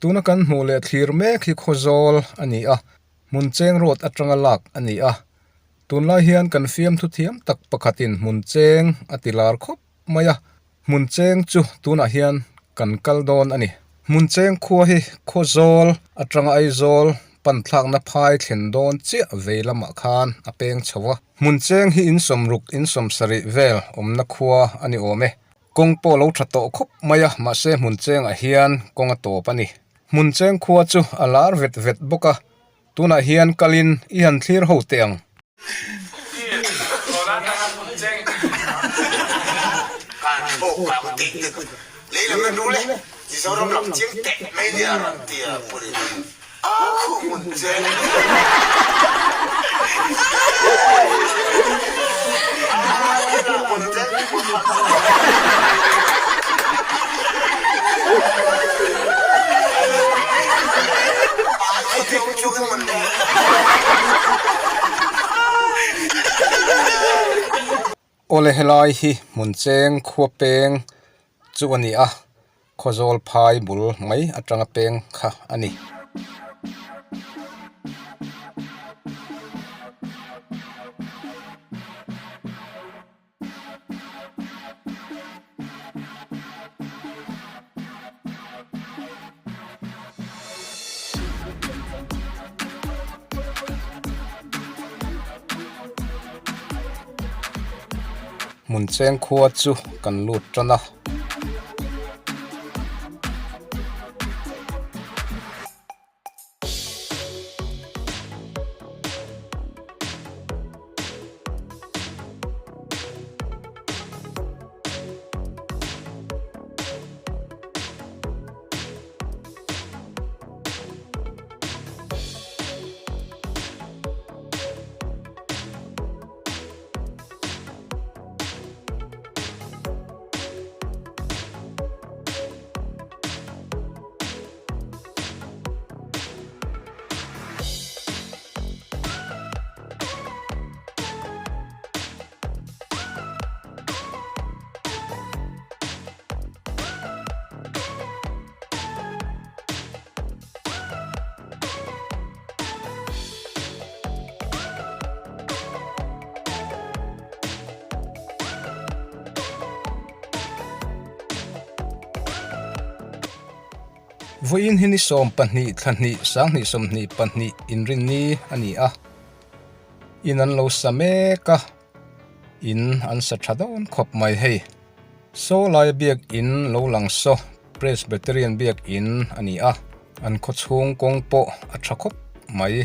Tuna kan hmuh leh thlir mek hi Khawzawl a ni a, hmun cheng road atanga lak a ni a. Tunlai hian kan fiamthu thiam tak pakhatin hmun cheng a ti lar khawp mai a, hmun cheng chu tunah hian kan kal dawn a ni. Hmun cheng khua hi Khawzawl atanga Aizawl pan thlakna phai thlen dawn chiah vei lamah khan a peng chho a. Hmun cheng hi insawmruk insawmsarih vel awmna khua a ni awm e. Kawng pawh lo tha tawh khawp mai a, mahse hmun chengah hian kawng a tawp a ni. Hmun cheng khua chu a lar vet vet bawk a, tunah hian kalin i han thlir ho teh ang. Awle helai hi hmun cheng khua peng chu a ni a. Khawzawl phai bul mai atanga peng kha a ni. Hmun cheng khua chu kan lut tan a. Vawiin hi ni 12 thla hnih sanghnih 22 inrinni a ni a, in an lo sa mek a, in an sa tha dawn khawp mai hei. Saw laia biakin lo lang saw Presbyterian biakin a ni a, an khawchhung kawng pawh a tha khawp mai.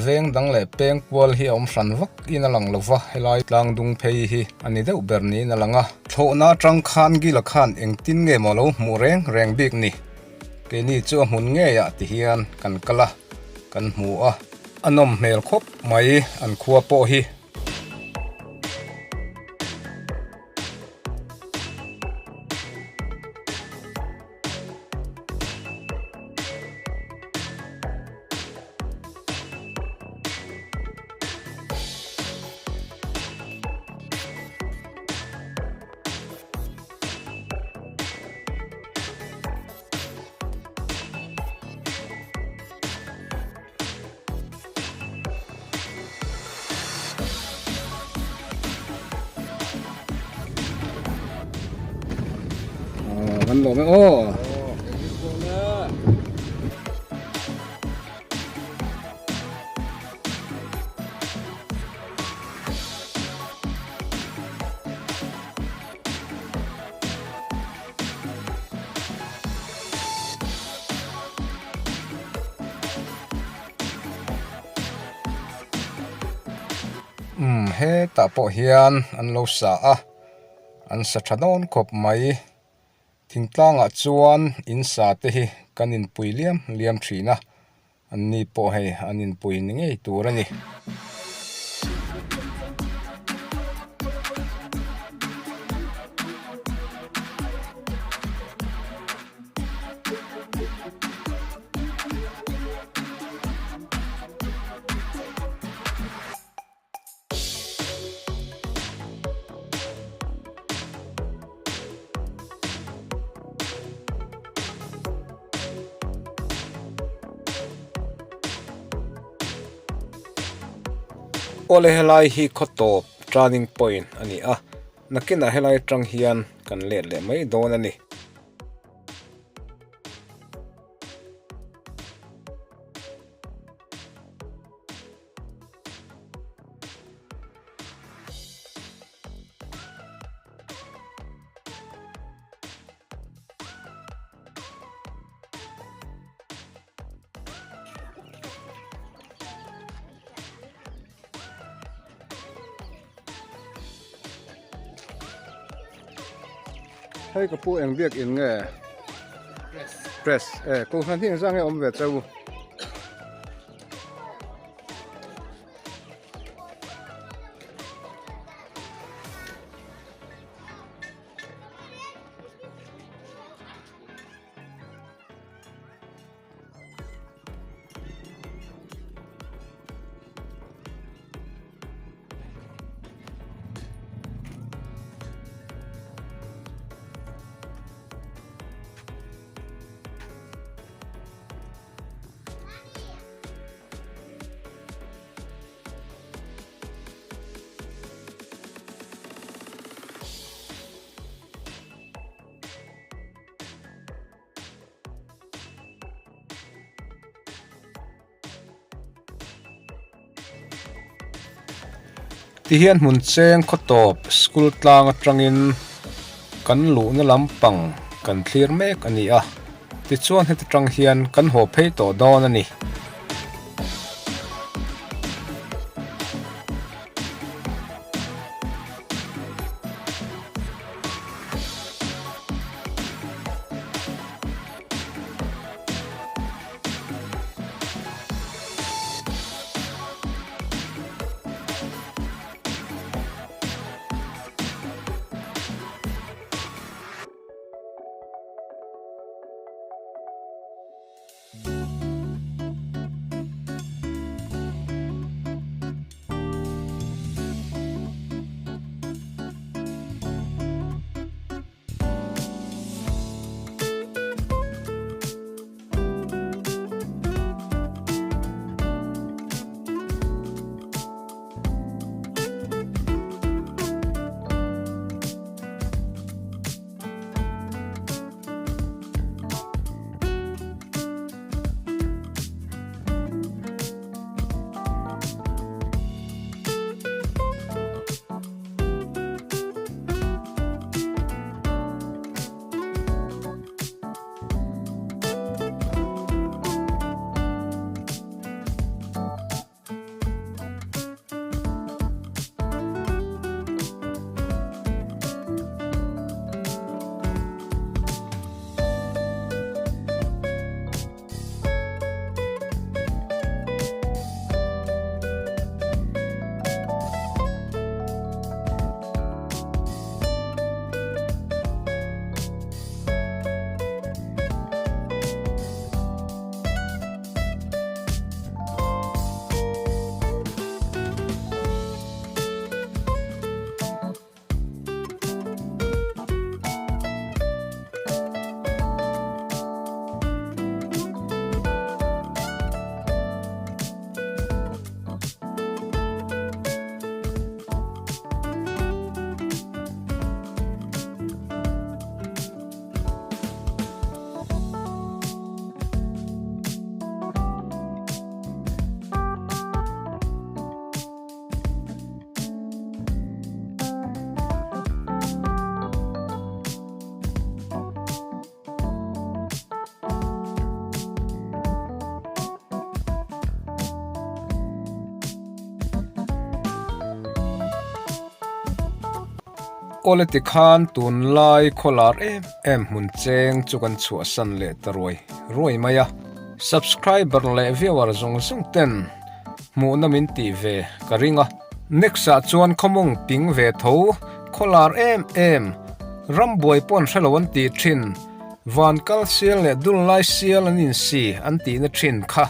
Veng dang leh peng kual hi a awm hran vak in a lang lo va, helai tlang dung phei hi a ni deuh ber niin a lang a. Thlawhna atang khan Gila khan engtin nge maw lo hmuh reng reng bik ni? Keini chu a hmun ngeiah ti hian kan kal a, kan hmu a. A nawm hmel khawp mai an khua pawh hi. Kan lawm e aw. Umm hetah pawh hian an lo sa a an sa tha dawn khawp mai thingtlangah chuan in sa te hi kan inpui liam liam thin a an ni pawh hei an inpui ni ngei tur a ni. Awle helai hi khaw tawp turning point a ni a, nakinah helai atang hian kan let leh mai dawn a ni. Hei ka pu eng biak in nge press e kohhran hi engzah nge awm ve cheu. Tihian hmun cheng khaw tawp school tlang atangin kan luhna lampang kan thlir mek a ni a, tichuan heti tang hian kan haw phei tawh dawn a ni. Awle tikhan tunlai khawlar em em hmun cheng chu kan chhuahsan leh ta ruai ruai mai a. Subscriber leh viewer zawng zawng ten hmuhna min tih ve ka ring a. Next ah chuan khawmawng ping ve tho khawlar em em rambuai pawh an hrelo an tih thin van kal sial leh dul lai sial an insi an tihna thin kha.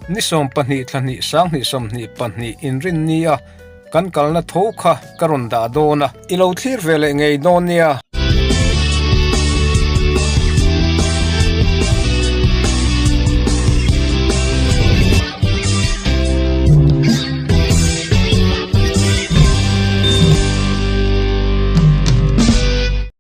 Ni 12 thla hnih 20 22 inrinni a kan kalna tho kha ka rawn dah dawn a. I lo thlir ve leh ngei dawn nia.